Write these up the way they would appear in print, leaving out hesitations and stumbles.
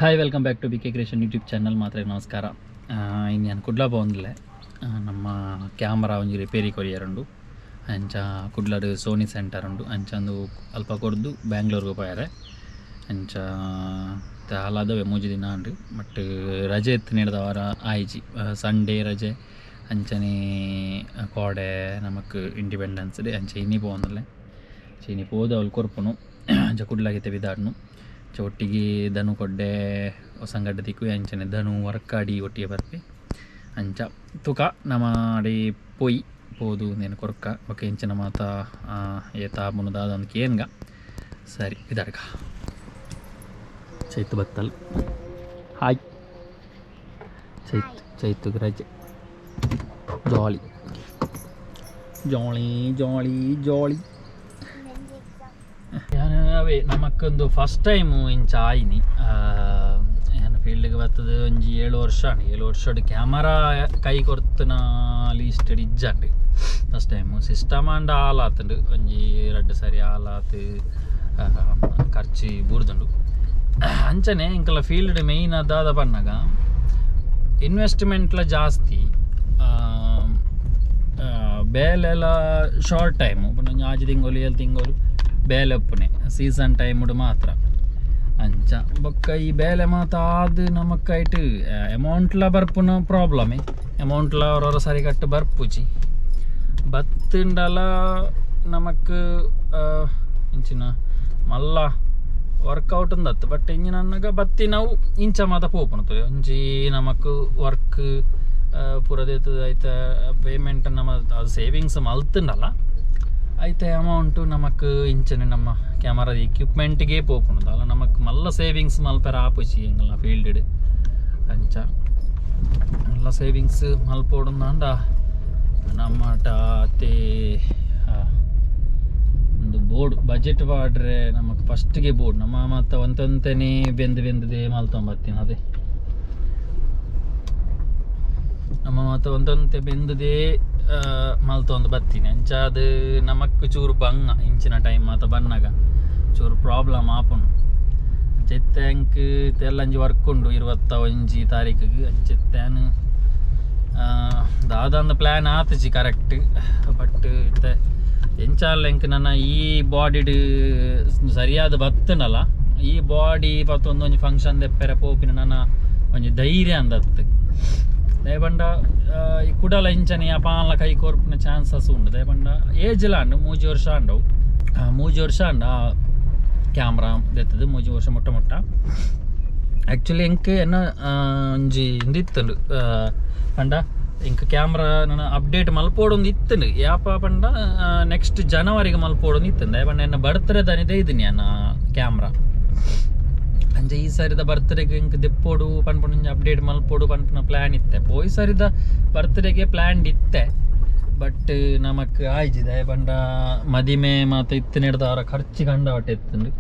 Hi, welcome back to B K creation YouTube channel. ಮಾತ್ರ ನಮಸ್ಕಾರ. ಇನ್ನು ನಾನು ಕುಡ್ಲ ಪೋಂದಿಲ್ಲ, ನಮ್ಮ ಕ್ಯಾಮ್ರಾ ಒಂಜಿ ರಿಪೇರಿ ಕೊರಿಯರ್ ಉಂಡು. ಅಂಚ ಕುಡ್ಲಡ್ ಸೋನಿ ಸೆಂಟರ್ ಉಂಡು. ಅಂಚ ಅಂದು ಅಲ್ಪ ಕೊರ್ದು ಬ್ಯಾಂಗ್ಳೂರ್ಗೆ ಪೋಯರೆ. ಅಂಚ ಹಾಲಾದವೆ 3 ದಿನ ಉಂಡು. ಬಟ್ ರಜೆ ಇತ್ತು ವಾರ ಆಯ್ಜಿ, ಸಂಡೇ ರಜೆ. ಅಂಚನೆ ಕೋಡೆ ನಮಕ್ ಇಂಡಿಪೆಂಡೆನ್ಸ್ ಡೇ. ಅಂಚ ಇನಿ ಪೋಂದಿಲ್ಲ. ಇನಿ ಪೋದು ಅವಳು ಕೊರ್ಪುನು. ಅಂಚ ಕುಡ್ಲಾಗಿತ್ತೆ ಬಿದಾಡ್ನು. ಅಂಚ ಒಟ್ಟಿಗೆ ಧನು ಕೊಡ್ಡೆ ಹೊಸಂಗಡ್ಡೆ ತಿಕ್ಕು. ಅಂಚನೆ ಧನು ವರ್ಕಾಡಿ ಒಟ್ಟಿಗೆ ಬರ್ಪೆ. ಅಂಚ ತುಕ ನಮ್ಮ ಅಡಿ ಪೊಯ್ ಪೋದು ನೇನು ಕೊರ್ಕ ಬೊಕ ಇಂಚಿನ ಮಾತ ಏತ ಆಪುಂಡು ದಾದ ಅಂದ್ ಕೇನ್ಗ. ಸರಿ, ಇದಾಡ್ಕ ಚೈತು ಬತ್ತಲ್. ಹಾಯ್ ಚೈತು. ಚೈತುಗ್ ರಜೆ, ಜಾಲಿ ಜಾಲಿ ಜಾಲಿ ಜಾಲಿ. ಯಾನ್ ಅವೇ ನಮಕ್ಕೊಂದು ಫಸ್ಟ್ ಟೈಮು ಇಂಚ ಆಯಿನಿ. ಯಾನ್ ಫೀಲ್ಡ್ಗೆ ಬತ್ತದ ಒಂಜಿ 7 ವರ್ಷ ಆಂಡ್. 7 ವರ್ಷಡ್ ಕ್ಯಾಮರಾ ಕೈ ಕೊರ್ತುನ ಲೀಸ್ಟ್ ಇಜ್ಜಂಡ್. ಫಸ್ಟ್ ಟೈಮು ಸಿಸ್ಟಮ್ ಆಂಡ ಹಾಲಾತುಂಡು. ಒಂಜಿ ರಡ್ಡ್ ಸರಿ ಹಾಲಾತ್ ಖರ್ಚಿ ಬೂರ್ದುಂಡು. ಅಂಚನೆ ಇಂಕಲ ಫೀಲ್ಡ್ ಮೇಯ್ನ್ ದಾದ ಪನ್ನಗ ಇನ್ವೆಸ್ಟ್ಮೆಂಟ್ಲ ಜಾಸ್ತಿ, ಬೇಲೆಲ ಶಾರ್ಟ್ ಟೈಮು. ಒಂಜಿ 6 ತಿಂಗಳು, 7 ತಿಂಗಳು ಬೇಲೆ ಉಪ್ಪುನೆ, ಸೀಸನ್ ಟೈಮುಡು ಮಾತ್ರ. ಅಂಚ ಬೊಕ್ಕ ಈ ಬೇಲೆ ಮಾತ ಆದ್ ನಮಕ್ ಐಟ್ ಅಮೌಂಟ್ಲ ಬರ್ಪುನ ಪ್ರಾಬ್ಲಮೇ. ಅಮೌಂಟ್ಲ ಅವರವರ ಸರಿ ಕಟ್ಟು ಬರ್ಪುಜಿ. ಬತ್ತುಂಡಲ ನಮಕ್ ಇಂಚಿನ ಮಲ್ಲ ವರ್ಕೌಟ್ ಉಂದತ್ತು. ಬಟ್ ಇಂಜಿನ ಅನ್ನಗ ಬತ್ತಿ ನಾವು ಇಂಚ ಮಾತ ಪೋಪುನು. ಒಂಜಿ ನಮಕ್ ವರ್ಕ್ ಪೂರ ದೇತದ ಐತ ಪೇಮೆಂಟ್ ನಮ್ಮ ಅದು ಸೇವಿಂಗ್ಸ್ ಮಲ್ತುಂಡಲ ಐತೆ ಅಮೌಂಟು ನಮಕ್ ಇಂಚನೆ ನಮ್ಮ ಕ್ಯಾಮರಾದ ಎಕ್ವಿಪ್ಮೆಂಟ್ಗೆ ಪೋಪುಂಡು. ಅಲ್ಲ, ನಮಕ್ ಮಲ್ಲ ಸೇವಿಂಗ್ಸ್ ಮಲ್ಪೆರ ಆಪುಜಿ ಎಂಗಲ್ನ ಫೀಲ್ಡ್. ಅಂಚ ಮಲ್ಲ ಸೇವಿಂಗ್ಸ್ ಮಲ್ಪೊಡುಂದಾಂಡ ನಮ್ಮಟ ಅತ್ತೆ ಒಂದು ಬೋರ್ಡ್ ಬಜೆಟ್ ಪಾಡ್ರೆ ನಮಕ್ ಫಸ್ಟ್ಗೆ ಬೋರ್ಡ್. ನಮ್ಮ ಮತ್ತು ಒಂತೊಂತೆನೇ ಬೆಂದು ಬೆಂದದೆ ಮಲ್ತೊಂಬತ್ತೀನಿ. ಅದೇ ನಮ್ಮ ಮತ್ತು ಒಂದೊಂತೆ ಬೆಂದದೇ ಮಲ್ತೊಂದು ಬತ್ತೀನಿ. ಅಂಚ ಅದು ನಮಕ್ ಚೂರು ಬಂಗ ಇಂಚಿನ ಟೈಮ್ ಮಾತ ಬನ್ನಗ ಚೂರು ಪ್ರಾಬ್ಲಮ್ ಆಪುಂಡು. ಅಂಚ ಇತ್ತೆ ಅಂಕ್ ಎಲ್ಲಂಜಿ ವರ್ಕ್ ಉಂಡು 21 ತಾರೀಕಿಗೆ. ಅಂಚ ಇತ್ತೆ ದಾದಂದು ಪ್ಲ್ಯಾನ್ ಆತುಜಿ ಕರೆಕ್ಟ್. ಬಟ್ ಇತ್ತೆ ಎಂಚಾಲ ಎಂಕ್ ನನ್ನ ಈ ಬಾಡಿಡ್ ಸರಿಯಾದ ಬತ್ತುಂಡಲ ಈ ಬಾಡಿ ಪತ್ತೊಂದೊಂಜಿ ಫಂಕ್ಷನ್ ದೆಪ್ಪೆರೆ ಪೋಪಿನ ನನ್ನ ಒಂಜಿ ಧೈರ್ಯ ಅಂದತ್ತು. ದಯಪಂಡ ಈ ಕುಡಲ ಇಂಚನೆ ಪಾನ್ಲ ಕೈ ಕೊರ್ಪಿನ ಚಾನ್ಸಸ್ ಉಂಡು. ದಯಪಂಡ ಏಜ್ಲ ಅಂಡು 3 ವರ್ಷ ಅಂಡವು. 3 ವರ್ಷ ಅಂಡ ಕ್ಯಾಮ್ರಾ ದೆತ್ತದು, 3 ವರ್ಷ ಮುಟ್ಟ ಮುಟ್ಟ. ಆ್ಯಕ್ಚುಲಿ ಎಂಕ್ ಎನ್ನ ಒಂಜಿ ಇಂದು ಪಂಡ ಎಂಕ್ ಕ್ಯಾಮ್ರಾ ನನ್ನ ಅಪ್ಡೇಟ್ ಮಲ್ಪೋಡೊಂದು ಇತ್ತುಂಡು. ಯಾಪ ಪಂಡ ನೆಕ್ಸ್ಟ್ ಜನವರಿಗೆ ಮಲ್ಪೋಡೊಂದು ಇತ್ತುಂಡು. ದಯಪಂಡ ಎನ್ನ ಬರ್ತ್ಡೇ ದನಿದೆ ಇದೀನಿ ಅನ್ನ ಕ್ಯಾಮ್ರಾ. ಅಂಚ ಈ ಸರಿದ ಬರ್ತ್ಡೇಗೆ ಇಂಕ್ ದೆಪ್ಪೋಡು ಪನ್ಪುನ, ಅಪ್ಡೇಟ್ ಮಲ್ಪೋಡು ಪನ್ಪುನ ಪ್ಲ್ಯಾನ್ ಇತ್ತೆ. ಪೋಯಿ ಸರಿದ ಬರ್ತ್ಡೇಗೆ ಪ್ಲ್ಯಾನ್ ಇತ್ತೆ. ಬಟ್ ನಮಕ್ ಆಯ್ಜಿ. ದಯಪಂಡ ಮದಿಮೆ ಮಾತ ಇತ್ತು ನೆಡ್ದವರ ಖರ್ಚು ಕಂಡವಟ್ಟೆ ಇತ್ತುಂಡು.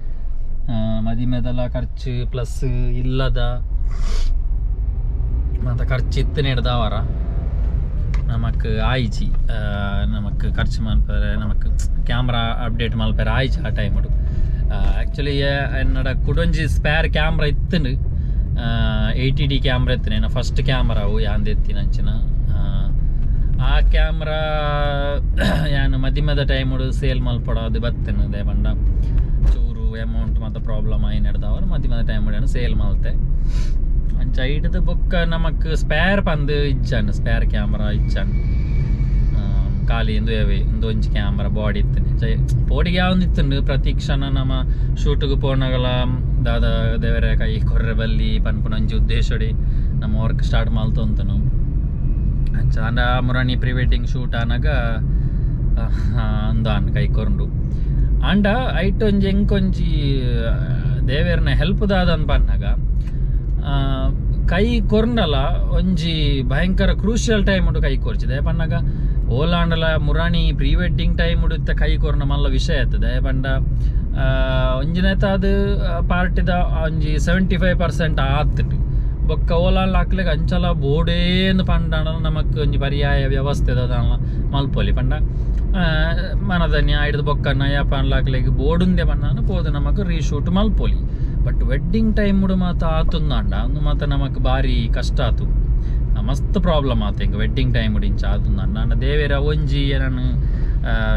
ಮದಿಮೆದೆಲ್ಲ ಖರ್ಚು ಪ್ಲಸ್ ಇಲ್ಲದ ಮಾತ ಖರ್ಚು ಇತ್ತು ನೆಡ್ದವರ ನಮಕ್ ಆಯ್ಜಿ. ನಮಕ್ ಖರ್ಚು ಮಲ್ಪರೆ, ನಮಕ್ ಕ್ಯಾಮ್ರಾ ಅಪ್ಡೇಟ್ ಮಲ್ಪರೆ ಆಯ್ಜಿ ಆ ಟೈಮುಡು. ಆ್ಯಕ್ಚುಲಿ ಎನ್ನಡ ಕುಡೊಂಜಿ ಸ್ಪೇರ್ ಕ್ಯಾಮ್ರಾ ಇತ್ತುಂಡು. 80D camera ಇತ್ತು ಎನ್ನ ಫಸ್ಟ್ ಕ್ಯಾಮ್ರಾ ಅವು ಯಾಂದ ಎತ್ತಿನ ಅಂಚಿನ. ಆ ಕ್ಯಾಮ್ರಾ ಯಾನ್ ಮದಿಮೆದ ಟೈಮುಡು ಸೇಲ್ ಮಲ್ಪಡ ಅದು ಬತ್ತೇನೆ. ಅದೇ ಪಂಡ ಚೂರು ಅಮೌಂಟ್ ಮಾತ ಪ್ರಾಬ್ಲಮ್ ಆಯಿ ನಡ್ದವರು ಮದಿಮೆದ ಟೈಮುಡು ಯಾನ್ ಸೇಲ್ ಮಲ್ತೆ. ಅಂಚ ಐಟದ ಬೊಕ್ಕ ನಮಕ್ ಸ್ಪೇರ್ ಪಂದ್ ಇಜ್ಜಾನ್, ಸ್ಪೇರ್ ಕ್ಯಾಮ್ರಾ ಇಜ್ಜಾನ್. ಖಾಲಿ ಇಂದು ಯಾವೆ ಇಂದು ಒಂಜಿ ಕ್ಯಾಮ್ರಾ ಬಾಡಿ ಇತ್ತು. ಪೋಡಿಗೆ ಯಾವೊಂದು ಇತ್ತುಂಡು. ಪ್ರತಿ ಕ್ಷಣ ನಮ್ಮ ಶೂಟಿಗೆ ಪೋನಗಲ ದಾದ ದೇವರ ಕೈ ಕೊರ್ರೆ ಬಲ್ಲಿ ಪನ್ಪುನ ಒಂಜಿ ಉದ್ದೇಶಡಿ ನಮ್ಮ ವರ್ಕ್ ಸ್ಟಾರ್ಟ್ ಮಲ್ತೊಂತನು. ಅಂಚ ಅಂಡ ಮುರಾಣಿ ಪ್ರೀ ವೆಡ್ಡಿಂಗ್ ಶೂಟ್ ಆನಗ ಅಂದಾನ್ ಕೈ ಕೊರಂಡು. ಅಂಡ ಐಟ್ ಒಂಜಿ ಎಂಕೊಂಜಿ ದೇವೆರ್ನ ಹೆಲ್ಪ್ ದಾದನ್ ಪನ್ನಗ ಕೈ ಕೊರ್ಂಡಲ ಒಂಜಿ ಭಯಂಕರ ಕ್ರೂಷಿಯಲ್ ಟೈಮ್ ಉಂಡು ಕೈ ಕೊರ್ಚಿ. ಪನ್ನಗ ಓಲಾಂಡಲ ಮುರಾಣಿ ಪ್ರೀ ವೆಡ್ಡಿಂಗ್ ಟೈಮ್ ಉಡುತ್ತ ಕೈ ಕೊರ್ನ ಮಲ್ಲ ವಿಷಯ ಆಯ್ತದೆ. ಪಂಡ ಒಂಜಿನೇತ ಅದು ಪಾರ್ಟಿದ ಒಂಜಿ 75% ಆತುಂಡು. ಬೊಕ್ಕ ಓಲಾಲ್ ಹಾಕ್ಲೆಗ್ ಅಂಚಲ ಬೋಡೇಂದು ಪಂಡಾಂಡ ನಮಕ್ ಒಂಜಿ ಪರ್ಯಾಯ ವ್ಯವಸ್ಥೆ ದಾದಾನ್ಲ ಮಲ್ಪೊಲಿ ಪಂಡ ಮನದನ್ಯ ಐಡ್ದ್ ಬೊಕ್ಕ ನಯ ಪನ್ಲಾಕ್ಲೆಗ್ ಬೋಡುಂದೆ ಪಂಡ ಪೋದು ನಮಕ್ ರೀಶೂಟ್ ಮಲ್ಪೊಲಿ. ಬಟ್ ವೆಡ್ಡಿಂಗ್ ಟೈಮ್ ಮಾತ ಆತುಂದಾಂಡ ಉಂದು ಮಾತ ನಮಕ್ ಬಾರಿ ಕಷ್ಟ ಆತು, ಮಸ್ತ್ ಪ್ರಾಬ್ಲಮ್ ಆತು ಎಂಕ್ ವೆಡ್ಡಿಂಗ್ ಟೈಮ್ ಇಂಚ ಆತುಂದಾಂಡ. ಆಂಡ ದೇವೆರ್ ಒಂಜಿ ಏನನ್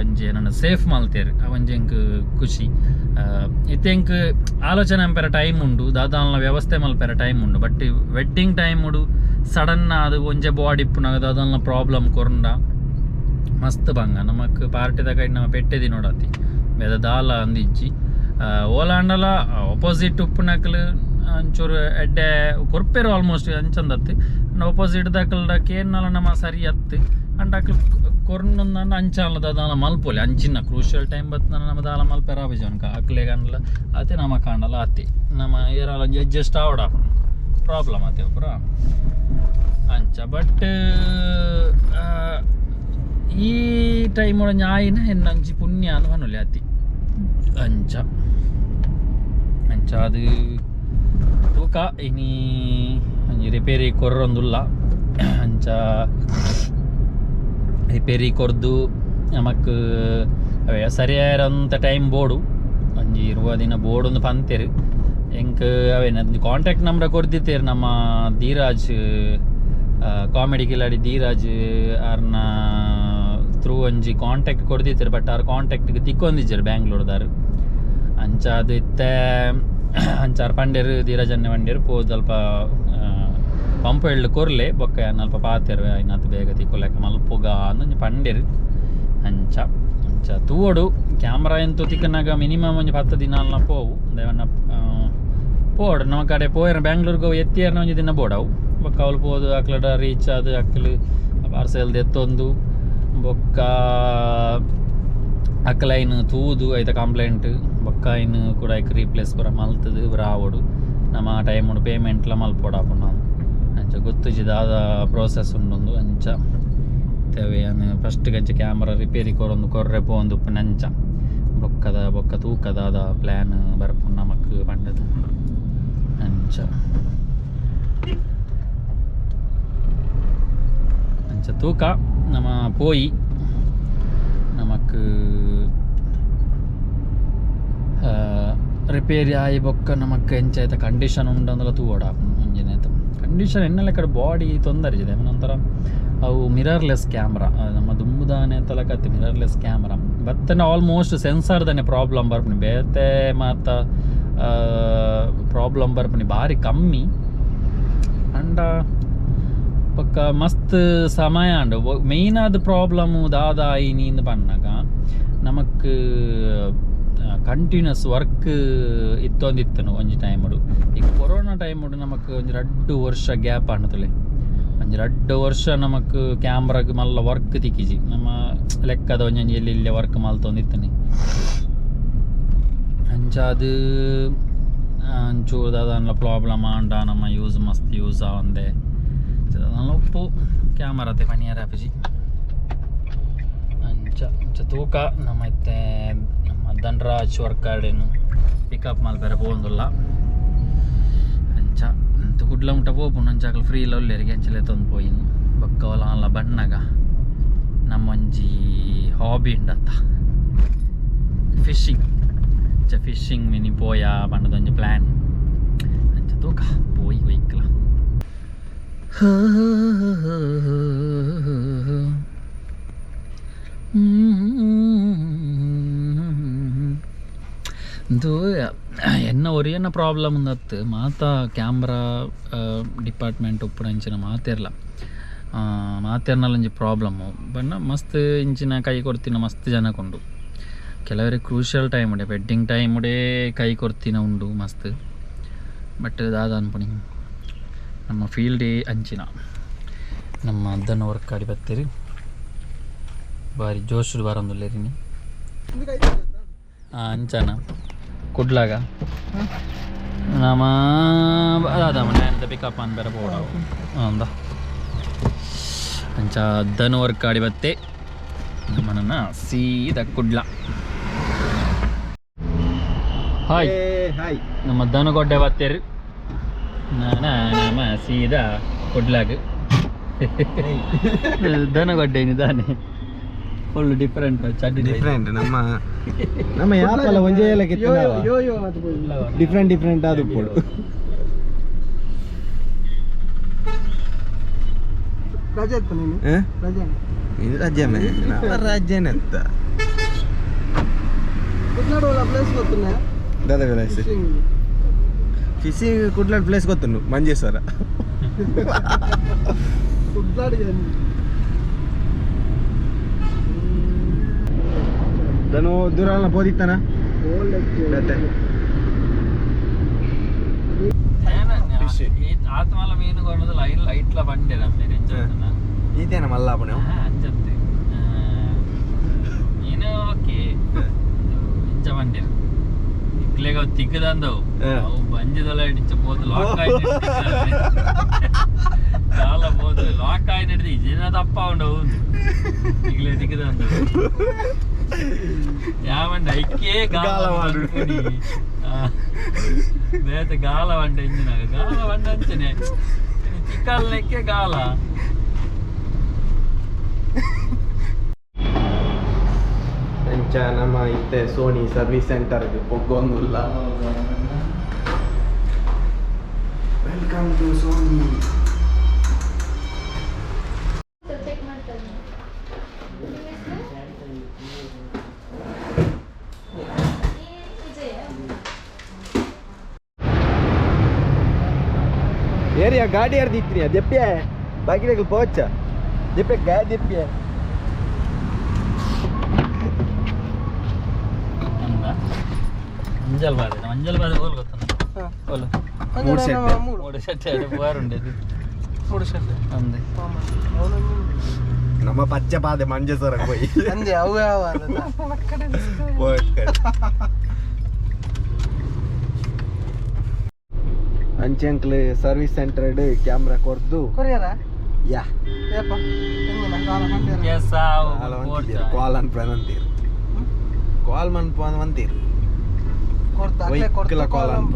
ಒಂಜಿ ಏನನ್ನ ಸೇಫ್ ಮಲ್ತೇರ್, ಒಂಜಿ ಎಂಕ್ ಖುಷಿ. ಇತ್ತೆ ಎಂಕ್ ಆಲೋಚನೆ ಮಲ್ಪೆರೆ ಟೈಮ್ ಉಂಡು, ದಾದಾನ್ಲ ವ್ಯವಸ್ಥೆ ಮಲ್ಪೆರೆ ಟೈಮ್ ಉಂಡು. ಬಟ್ ವೆಡ್ಡಿಂಗ್ ಟೈಮ್ ಸಡನ್ ಆದ್ ಒಂಜೆ ಬಾಡಿ ಇಪ್ಪುನಗ ದಾದಾನ್ಲ ಪ್ರಾಬ್ಲಮ್ ಕೊರಂಡ ಮಸ್ತ್ ಬಂಗ ನಮಕ್ ಪಾರ್ಟಿದ ಕೈ ನಮ ಪೆಟ್ಟೆ ದಿನೋಡಾತಿ ಬೇದ ದಾಲ ಅಂದಿಜ್ಜಿ. ಓಲಾಂಡಲ ಅಪೋಸಿಟ್ ಉಪ್ಪುನಕ್ಲು ಒಂಚೂರು ಎಡ್ಡೆ ಕೊರ್ಪೇರು ಆಲ್ಮೋಸ್ಟ್ ಅಂಚಂದತ್ತು. ಅಪೋಸಿಟ್ ದಕ್ಕಲ್ಡ ಕೇನ್ನಲ ನಮ ಸರಿ ಅತ್ತು ಅಂಡ ಅಕ್ಲು ಕೊರ್ನೊಂದಾಂಡ ಅಂಚಾಲ ದಾದಾಲ ಮಲ್ಪೊಲಿ. ಅಂಚಿನ ಕ್ರೂಷಿಯಲ್ ಟೈಮ್ ಬತ್ತನ ನಮ್ಮ ದಾಲ ಮಲ್ಪೆರ ಆಪಿಜಿ ಅಕ್ಲೆಗ್ ಅಂಡಲ ಆತೆ ನಮ ಕಾಂಡಲ ಆತೆ ನಮ್ಮ ಏರಾಲ ಒಂಜಿ ಅಡ್ಜಸ್ಟ್ ಆವಡ ಪ್ರಾಬ್ಲಮ್ ಆತೆ ಪೂರ ಅಂಚ. ಬಟ್ ಈ ಟೈಮ್ ಆಯಿನ ಎನ್ನಂಚಿ ಪುಣ್ಯ ಅಂದ್ ಪನೊಲಿ ಅತಿ ಅಂಚ ಅಂಚ. ಅದು ತೂಕ ಇನಿ ಒಂಜಿ ರಿಪೇರಿ ಕೊರ್ರೊಂದುಲ್ಲ. ಅಂಚ ರಿಪೇರಿ ಕೊರ್ದು ನಮಕ್ ಅವೇ ಸರಿಯಾದಂಥ ಟೈಮ್ ಬೋಡು ಒಂಜಿ 20 ದಿನ ಬೋಡೊಂದು ಪಂತೇರು ಎಂಕ್ ಅವೇನ ಕಾಂಟ್ಯಾಕ್ಟ್ ನಂಬರ್ ಕೊರ್ದಿತ್ತೇರು ನಮ್ಮ ಧೀರಾಜ್ ಕಾಮಿಡಿ ಕಿಲಾಡಿ ಧೀರಾಜ್ ಆರ್ನ ಥ್ರೂ ಒಂಜಿ ಕಾಂಟ್ಯಾಕ್ಟ್ ಕೊರ್ದಿತ್ತೇರು. ಬಟ್ ಆರ್ ಕಾಂಟ್ಯಾಕ್ಟ್ಗೆ ತಿಕ್ಕೊಂದಿಜ್ಜರು ಬ್ಯಾಂಗ್ಳೂರ್ದಾರು. ಅಂಚ ಅದು ಇತ್ತೆ ಅಂಚಾರ್ ಪಂಡೇರು ಧೀರಾಜನ್ನೆ ಪಂಡೇರು ಪೋದು ಅಲ್ಪ ಪಂಪ್ ಎಳ್ಳು ಕೊರ್ಲೆ ಬೊಕ್ಕ ಅಲ್ಪ ಪಾತೆರು ಐನಾತ್ ಬೇಗ ತಿಕ್ಕೊಲೆಕ ಮಲ್ಪುಗ ಅಂದ್ ಪಂಡೇರು. ಅಂಚ ಅಂಚ ತೂವೊಡು ಕ್ಯಾಮ್ರಾ ಎಂತು ತಿಕ್ಕನಾಗ ಮಿನಿಮಮ್ ಒಂಜಿ 10 ದಿನ ಅಲ್ಲ ಪೋವು ದೇವನ್ನ ಪೋಡು ನಮ್ಮ ಕಡೆ ಪೋಯರ್ ಬ್ಯಾಂಗ್ಳೂರ್ಗೆ ಎತ್ತಿಯರ್ನ ಒಂಜಿ ದಿನ ಬೋಡವು ಬೊಕ್ಕ ಅವ್ಲು ಪೋದು ಅಕ್ಲಡ ರೀಚ್ ಆದ್ ಅಕ್ಲು ಪಾರ್ಸೆಲ್ ದೆತ್ತೊಂದು ಬೊಕ್ಕ ಅಕ್ಲೈನ್ ತೂದು ಐತ ಕಂಪ್ಲೇಂಟ್ ಬೊಕ್ಕ ಐನ್ ಕೂಡ ಐಕ್ ರೀಪ್ಲೇಸ್ ಪೂರ ಮಲ್ತದು ರಾವೊಡು ನಮ್ಮ ಆ ಟೈಮ್ ಪೇಮೆಂಟ್ಲ ಮಲ್ಪೊಡಾಪುಂಡು ಅಂಚ ಗೊತ್ತುಜಿ ದಾದ ಪ್ರೋಸೆಸ್ ಉಂಡೊಂದು. ಅಂಚ ಯಾನ್ ಫಸ್ಟ್ ಅಂಚ ಕ್ಯಾಮ್ರಾ ರಿಪೇರಿ ಕೊರೊಂದು ಕೊರ್ರೆ ಪೋವೊಂದು ಉಪ್ಪುನ ಅಂಚ ಬೊಕ್ಕದ ಬೊಕ್ಕ ತೂಕದಾದ ಪ್ಲ್ಯಾನ್ ಬರ್ಪುಂಡು ನಮಕ್ ಪಂಡದು ಅಂಚ ಅಂಚ ತೂಕ ನಮ ಪೋಯಿ ನಮಕ್ ರಿಪೇರಿ ಆಯಿ ಬೊಕ್ಕ ನಮಕ್ ಎಂಚ ಐತ ಕಂಡೀಷನ್ ಉಂಡಂದಲ ತೂವೊಡ ಒಂಜಿನೇತ ಕಂಡೀಷನ್ ಎನ್ನಲ ಕಡೆ ಬಾಡಿ ತೊಂದರೆ ಇದೆ. ನಂತರ ಅವು ಮಿರರ್ಲೆಸ್ ಕ್ಯಾಮ್ರಾ ನಮ್ಮ ದುಂಬುದಾನೆ ತಲಕತ್ತಿ ಮಿರರ್ಲೆಸ್ ಕ್ಯಾಮ್ರಾ ಬತ್ತನೆ ಆಲ್ಮೋಸ್ಟ್ ಸೆನ್ಸಾರ್ದನೆ ಪ್ರಾಬ್ಲಮ್ ಬರ್ಪುನಿ ಬೇತೆ ಮಾತ ಪ್ರಾಬ್ಲಮ್ ಬರ್ಪುನಿ ಬಾರಿ ಕಮ್ಮಿ. ಅಂಡ ಬೊಕ್ಕ ಮಸ್ತ್ ಸಮಯ ಅಂಡು ಮೇಯ್ನ್ ಆದ ಪ್ರಾಬ್ಲಮ್ ದಾದ ಆಯಿನಿ ಪನ್ನಗ ನಮಕ್ ಕಂಟಿನ್ಯೂಸ್ ವರ್ಕ್ ಇತ್ತೊಂದಿತ್ತನು ಒಂಜಿ ಟೈಮುಡು. ಈ ಕೊರೋನಾ ಟೈಮುಡು ನಮಕ್ ಒಂಜಿ 2 ವರ್ಷ ಗ್ಯಾಪ್ ಆಂಡತಲೆ ಒಂಜಿ 2 ವರ್ಷ ನಮಕ್ ಕ್ಯಾಮ್ರಾಗ್ ಮಲ್ಲ ವರ್ಕ್ ತಿಕ್ಕಿಜಿ ನಮ್ಮ ಲೆಕ್ಕದ ಒಂಜೊಂಜಿ ಎಲ್ಲಿ ಇಲ್ಲಿ ವರ್ಕ್ ಮಲ್ತೊಂದಿತ್ತನೆ. ಅಂಚಾದ್ ಒಂಚೂರು ದಾದಾನ್ಲ ಪ್ರಾಬ್ಲಮ್ ಆಂಡ ನಮ್ಮ ಯೂಸ್ ಮಸ್ತ್ ಯೂಸ್ ಆವಂದೆ ದಾದಾನ್ಲ ಉಪ್ಪು ಕ್ಯಾಮರಾತೆ ಪನಿಯರ ಆಪುಜಿ. ಅಂಚ ಅಂಚ ತೂಕ ನಮ್ಮ ಇತ್ತೆ ನಮ್ಮ ಧನ್ರಾಜ್ ವರ್ಕಾರ್ಡೇನು ಪಿಕಪ್ ಮಲ್ಪೆರೆ ಪೋವೊಂದುಲ್ಲ. ಅಂಚ ಅಂತು ಕುಡ್ಲ ಮುಟ್ಟ ಪೋಪುಂಡು ಅಂಚ ಅಕುಲು ಫ್ರೀ ಉಲ್ಲೆರ್ ಅಂಚಲೆ ತೊಂದು ಪೋಯಿನು ಬೊಕ್ಕ ಓಲಾನ್ಲ ಬನ್ನಗ ನಮ್ಮೊಂಜಿ ಹಾಬಿ ಉಂಡತ್ತ ಫಿಶಿಂಗ್. ಅಂಚ ಫಿಶಿಂಗ್ ಮಿನಿ ಪೋಯ ಪಂಡದೊಂಜಿ ಪ್ಲ್ಯಾನ್ ಅಂಚ ತೂಕ ಪೋಯಿ ಒಯ್ಕ್ಲ. ಇಂದು ಎನ್ನ ಒರಿಯನ್ನ ಪ್ರಾಬ್ಲಮ್ ಉಂದತ್ತು ಮಾತ ಕ್ಯಾಮ್ರಾ ಡಿಪಾರ್ಟ್ಮೆಂಟ್ ಉಪ್ಪುನ ಮಾತೆರ್ಲ ಮಾತೆರ್ನಲ ಒಂಜಿ ಪ್ರಾಬ್ಲಮ್ಮು ಬಣ್ಣ ಮಸ್ತ್ ಇಂಚಿನ ಕೈ ಕೊರ್ತಿನ ಮಸ್ತ್ ಜನಕ್ಕುಂಡು. ಕೆಲವರಿಗೆ ಕ್ರೂಷಿಯಲ್ ಟೈಮ್ ಉಂಡೆ ವೆಡ್ಡಿಂಗ್ ಟೈಮ್ ಉಡೇ ಕೈ ಕೊರ್ತಿನ ಉಂಡು ಮಸ್ತ್. ಬಟ್ ದಾದ ಅನ್ಪುನಿ ನಮ್ಮ ಫೀಲ್ಡೇ ಅಂಚಿನ ನಮ್ಮ ಅದನ್ನು ವರ್ಕ್ ಆಡಿ ಬತ್ತೀರಿ ಬಾರಿ ಜೋಶುಡು ಬರಂದುಲ್ಲೇರಿನಿ ಅಂಚನ ಕುಡ್ಲಾಗ ನಮ್ಮ ಅದ ಮನೆ ಪಿಕಪ್ ಅನ್ ಬೇರೆ ಪೋಡವು ಅಂದ ಅಂಚ ಅದನ್ನು ವರ್ಕ್ ಆಡಿ ಬತ್ತೆ ನಮ್ಮನ್ನ ಸೀದಾ ಕುಡ್ಲ. ಹಾಯ್ ಹಾಯ್ ನಮ್ಮ ದನಗೊಡ್ಡೆ ಬತ್ತೇರಿ. ನಮ್ಮ ಸೀದಾ ಕುಡ್ಲಾಗ ದನಗಡ್ಡೆ ನಿಧಾನೆ ಫುಲ್ ಡಿಫರೆಂಟ್ ಚಡ್ಡಿ ಡಿಫ್ರೆಂಟ್ ನಮ್ಮ ನಮ್ಮ ಯಾಪಲ್ಲ ಒಂಜೇ ಡಿಫ್ರೆಂಟ್ ಡಿಫ್ರೆಂಟ್ ಅದು ಪೋಡು ಇದು ರಜೆ ರಜೆನೆ ಅಂತ ದಾದ place fishing ಕುಡ್ಲಾಡ್ place ಗೊತ್ತುಂಡು Manjeshwar. Dhanu ದೂರ ಪೋದಿತ್ತಾನ Fish. ಆತ್ಮಲ ಮೀನು ಕೊಡೋದು ಲೈನ್ ಲೈಟ್ಲ ಬಂಡೆ ನಮ್ಮ ಈತೇನ ಮಲ್ಲಾಪಣೆ ಅಂಚತ್ತೆ ಮೀನು ಓಕೆ ಇಂಚ ಬಂಡೆ ಇಕ್ಲೆಗ ತಿಕ್ಕದಂದವು. ಅವು ಬಂಜಿದೊಲ ಇಂಚ ಪೋದು ಲಾಕ್ ಆಯ್ತು ದಾಲ ಪೋದು ಲಾಕ್ ಆಯ್ತು ಹಿಡ್ದು ಜನ ತಪ್ಪ ಉಂಡು ಹೌದು ಇಗ್ಲೆ ತಿಕ್ಕದಂದವು ಯಾವಂಡ ಐಕ್ಕೇ ಗಾಲ ಗಾಲ ಮಾಡು ಬೇತೆ ಗಾಲ వంಡ ಇಂಜಿನಾಗ ಗಾಲ వంಡ ಅಂಚನೆ ತಿಕ್ಕಲ್ನೆಕ್ಕೆ ಗಾಲ. ಅಂಚ ನಮ್ಮ ಇತ್ತೆ ಸೋನಿ ಸರ್ವಿಸ್ ಸೆಂಟರ್ ಪೊಗ್ಗೊಂದುಲ್ಲ. Welcome to Sony. Check ಮಾಡ್ತಾರೆ. ನಿಮ್ಮ ಹೆಸರು? ವಿಜಯ. ಏರಿಯಾ ಗಾಡಿ ಅರ್ದಿತ್ರಿ ದೆಪ್ಪಿಯ ಬಾಕಿ ಪೋಚ ದೆಪ್ಪೆ ಗಾ ದೆಪ್ಪಿಯ. ಮಂಜಲ್ ಬಾದೆ ಮಂಜಲ್ ಬಾದೆ ಹೋಲ್ ಗೊತ್ತ ಹೋಲು. ಮೂರು ಸೆಟ್. ಮೂಡು ಸೆಟ್ ಬಾರುಂಡೆ. ಮೂರು ಸೆಟ್. ಅಂದೆ. ನಮ್ಮ ಪಚ್ಚ ಪಾದೆ ಮಂಜೇಶ್ವರ ಹೋಯಿ. ಅಂದೆ ಅವು ಯಾವ ಅಂಚೆ ಅಂಕ್ಲ್ ಸರ್ವಿಸ್ ಸೆಂಟರ್ ಕ್ಯಾಮ್ರಾ ಕೊರ್ದು. ಕೊರಿಯರ? ಯಾ. ಏಪ ಎಂಜಿನ ಕಾಲ್ ಅನ್ಪ ಅಂತೀರ್ ಕಾಲ್ ಮನ್ಪ ಅಂತೀರ್. ಕೊರ್ತ. ವೈಕ್ಲ ಕಾಲ್ ಅನ್ಪ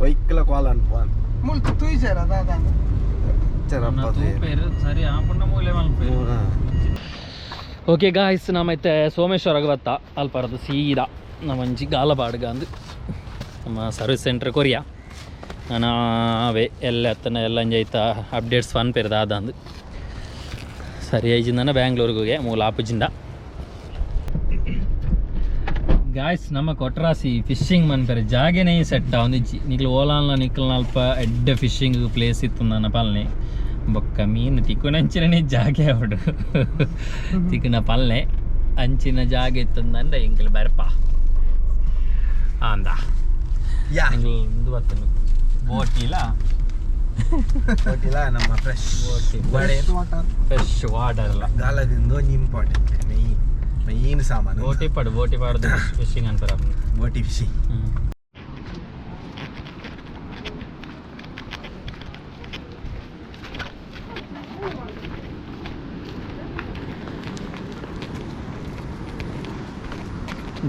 ವೈಕ್ಲ ಕಾಲ್ ಅನ್ಪ. ಮುಲ್ತು ತೂಯ್ಸಾರ ದಾದ. ಸರಿ ಆಪುಂಡ ಮೂಲೆ ಮಲ್ಪೇರು. ಓಕೆ ಗಾಯ್ಸ್, ನಮ್ಮೈತೆ ಸೋಮೇಶ್ವರಗೆ ಬತ್ತ ಅಲ್ಪರದು ಸೀದಾ ನಮ್ಮ ಒಂಜಿ ಗಾಲಪಾಡ್ಗ ಅಂದು ನಮ್ಮ ಸರ್ವಿಸ್ ಸೆಂಟರ್ ಕೊರಿಯಾ ನಾನು ಅವೇ ಎಲ್ಲ ಅತ್ತನ ಎಲ್ಲ ಅಂಜೈತ ಅಪ್ಡೇಟ್ಸ್ ಪನ್ಪೇರು ದಾದ ಅಂದು ಸರಿ ಐಜಿಂದನ ಬ್ಯಾಂಗ್ಳೂರ್ಗೆ ಮೂಲ ಆಪುಜಿಂದ. ಗಾಯ್ಸ್, ನಮ್ಮ ಕೊಟ್ರಾಸಿ ಫಿಶಿಂಗ್ ಮನ್ಪೇರೆ ಜಾಗೆನೇ ಸೆಟ್ ಒಂದಿಜ್ಜಿ. ನಿಕ್ಲು ಓಲಾನ್ಲ ನಿಕ್ಲು ಅಲ್ಪ ಎಡ್ಡೆ ಫಿಶಿಂಗ್ ಪ್ಲೇಸ್ ಇತ್ತು ನನ್ನ ಪಲ್ನೆ ಬೊಕ್ಕ ಮೀನು ತಿಕ್ಕುನಂಚಿನ ಜಾಗೆ ಅವಡು ತಿಕ್ಕುನ ಪಲ್ನೆ ಅಂಚಿನ ಜಾಗೆ ಇತ್ತಂದಂಡ ಎಂಕಲ್ ಬರ್ಪ ಅಂದ. ಯಾ. ಎಂಕಲ್ ಇಂದು ಬರ್ತೇನೆ ಬೋಟಿಲ. ಬೋಟಿಲ ನಮ್ಮ ಫ್ರೆಶ್ ಬೋಟಿ ಫ್ರೆಶ್ ವಾಟರ್ ಎಲ್ಲ. ಗಾಲದಿಂದ ಒಂಜಿ ಇಂಪಾರ್ಟೆಂಟ್ ಮೈನ್ ಮೈನ್ ಸಾಮಾನು. ಬೋಟಿ ಪಡು ಬೋಟಿ ಪಾಡ್ದು ಫಿಶಿಂಗ್ ಅಂತಾರೆ. ಬೋಟಿ ಫಿಶಿಂಗ್.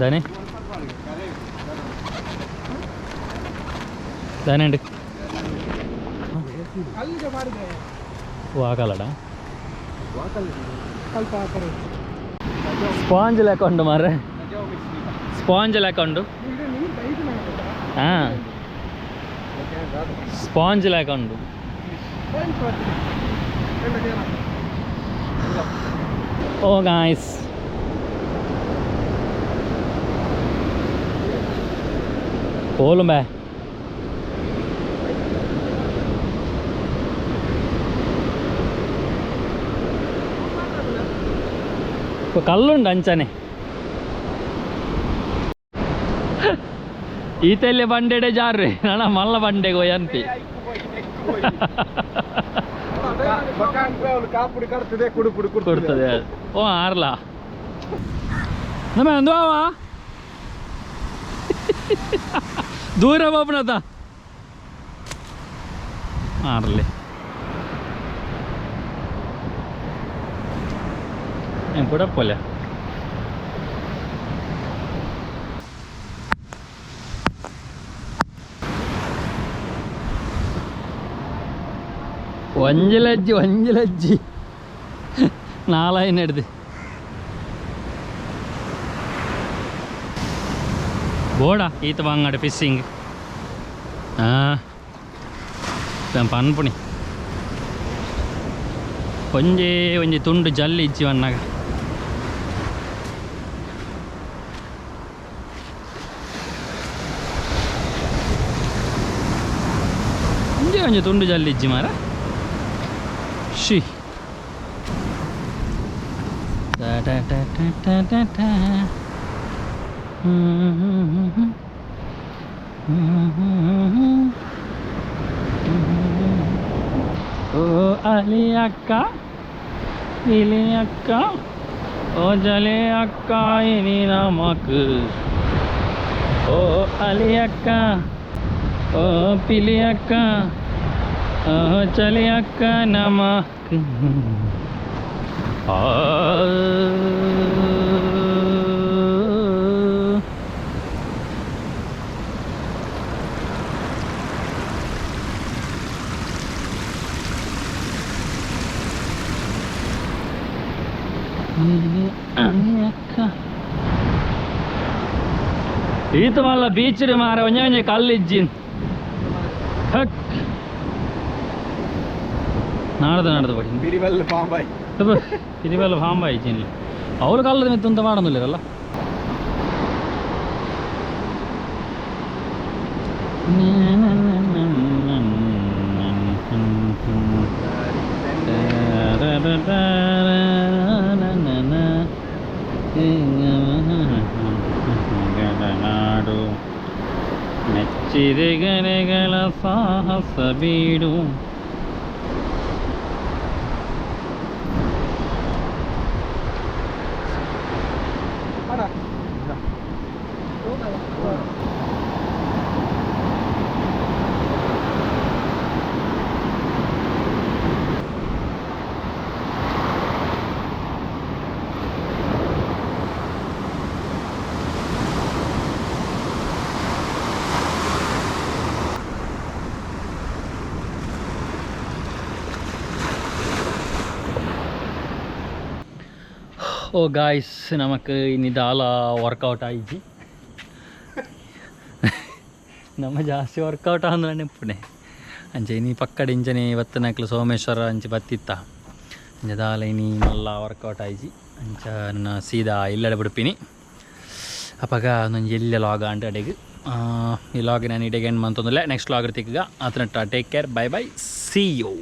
ದಾನೆ ದಾನೆ ಅಲ್ಲಿಗೆ ಮಾಡಿದ್ರೆ ವಾಕಲಡ ಸ್ವಲ್ಪ ಆ ಸ್ಪಾಂಜ್ ಲೆಕ್ಕೊಂಡು ಮಾರ್ರೆ, ಸ್ಪಾಂಜ್ ಲೆಕ್ಕೊಂಡು. ಹಾಂ, ಸ್ಪಾಂಜ್ ಲೆಕ್ಕೊಂಡು. ಓ ಗಾಯ್ಸ್, ಹೋಲು ಬೇ ಕಲ್ಲುಂಡು ಅಂಚನೆ ಈತೆಲ್ಲಿ ಬಂಡೆಡೆ ಜಾರ್ರಿ ನಣ ಮಲ್ಲ ಬಂಡೆಗೆ ಅನ್ಪಿ. ಕಾಪುಡಿ ಕರ್ತದೆ ಕುಡುಪುಡು. ಕೊಡ್ತದೆ. ಓ ಆರ್ಲಾ ನಮ್ಮ ಅಂದ್ವಾವ ದೂರ ಬಾಪನತ ಆರ್ಲಿ ಏನು ಕೂಡ ಪೋಲೆ. ಒಂಜಿಲಜ್ಜಿ ಒಂಜಿಲಜ್ಜಿ ನಾಲಾಯಿನ ಹಿಡ್ದು ಬೋಡ ಈತ ಬಂಗಾಡ ಫಿಶಿಂಗ್. ಹಾಂ, ಪನ್ಪುಣಿ ಒಂಜೇ ಒಂಜಿ ತುಂಡು ಜಲ್ಲಿ ಇಜ್ಜಿ ವನ್ನಾಗ. ಒಂಜೇ ಒಂಜಿ ತುಂಡು ಜಲ್ಲಿ ಇಜ್ಜಿ ಮಾರ. She ಓ ಅಲಿ ಅಕ್ಕ ಇಲಿ ಅಕ್ಕ ಓ ಜಲೆ ಅಕ್ಕ ಇನಿ ನಮಕ್ ಓ ಅಲಿ ಅಕ್ಕ ಓ ಪಿಲಿ ಅಕ್ಕ ಓ ಚಲಿ ಅಕ್ಕ ನಮಕ್ ಆ. ಈತ ಮಲ್ಲ ಬೀಚ್ ಮಾರ ಒಂಜೆ ಒಂಜೆ ಕಲ್ಲಿಜ್ಜಿನ್ ಹಕ್ ನಾಡ್ದು ನಾಡ್ದು ಬಡಿ. ಪಿರಿಬಲ್ಲ ಪಾಂಬಾಯ್. ತಿರಿಬಲ್ಲ ಬಾಂಬಾಯಿ ಚಿನ್ಲಿ ಅವ್ರು ಕಲ್ಲದ ಮಿತ್ತಂತ ಮಾಡೋದಿಲ್ಲರಲ್ಲ. ನಾಡು ಮೆಚ್ಚಿದೆಗರೆಗಳ ಸಾಹಸ ಬೀಡು. ಅಡ. ಓ ಗಾಯ್ಸ್, ನಮಕ್ ಇನ್ನಿದಾಲ ವರ್ಕೌಟ್ ಆಯಿಜಿ. ನಮ್ಮ ಜಾಸ್ತಿ ವರ್ಕೌಟ್ ಅಂದ್ರೆ ನೆಪ್ಪುನೆ ಅಂಚೆ ಇನಿ ಪಕ್ಕಡ ಇಂಚನೆ ಬತ್ತನಕ್ಲು ಸೋಮೇಶ್ವರ ಅಂಚೆ ಬತ್ತಿತ್ತ ಅಂಚೆ ದಾಲ ಇನಿ ಮಲ್ಲ ವರ್ಕೌಟ್ ಆಯಿಜಿ. ಅಂಚ ನನ್ನ ಸೀದಾ ಇಲ್ಲಡೆ ಬಿಡ್ಪಿನಿ. ಅಪಗ ಒಂದೊಂಜಿ ಎಲ್ಲ ಲಾಗ್ ಆಂಡ್ ಅಡೆಗ್ ಈ ಲಾಗ್ ನಾನು ಇಡೆಗೆ ಏನು ಮಂತೊಂದಿಲ್ಲ. ನೆಕ್ಸ್ಟ್ ಲಾಗ್ ತಿಕ್ಕಗ ಆತನಟ್ಟ. Take care, bye bye, see you.